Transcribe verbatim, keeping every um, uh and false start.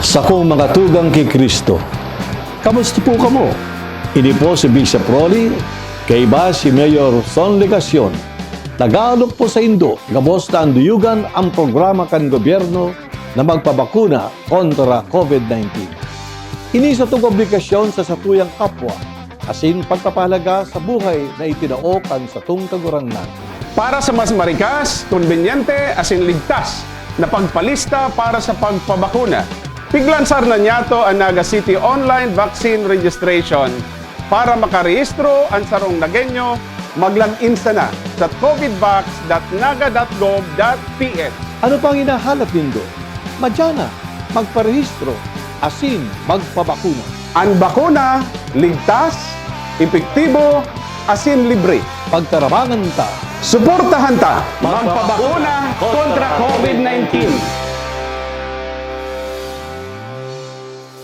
Sakong mga tugang ki Cristo, kamusta po kamo? Ini po si Bishop Rolly, kaiba si Mayor Son Legacion. Nag-aalok po saindo, gabos na anduyugan an programa kan gobyerno na magpabakuna kontra COVID nineteen. Ini satong obligasyon sa satuyang kapwa, asin pagpapahalaga sa buhay na itinao kan satong Kagurangnan. Para sa mas marikas, kombinyente, asin ligtas na pagpalista para sa pagpabakuna, piglansar na niyato an Naga City Online Vaccine Registration. Para makarehistro an sarong Nagueño, mag-log in sana sa covidvax dot naga dot gov dot P H. Ano pang hinahalat nindo? Madya na, magparehistro, asin magpabakuna. An bakuna, ligtas, epektibo, asin libre. Pagtarabangan ta. Suportahan ta. Magpabakuna kontra COVID nineteen.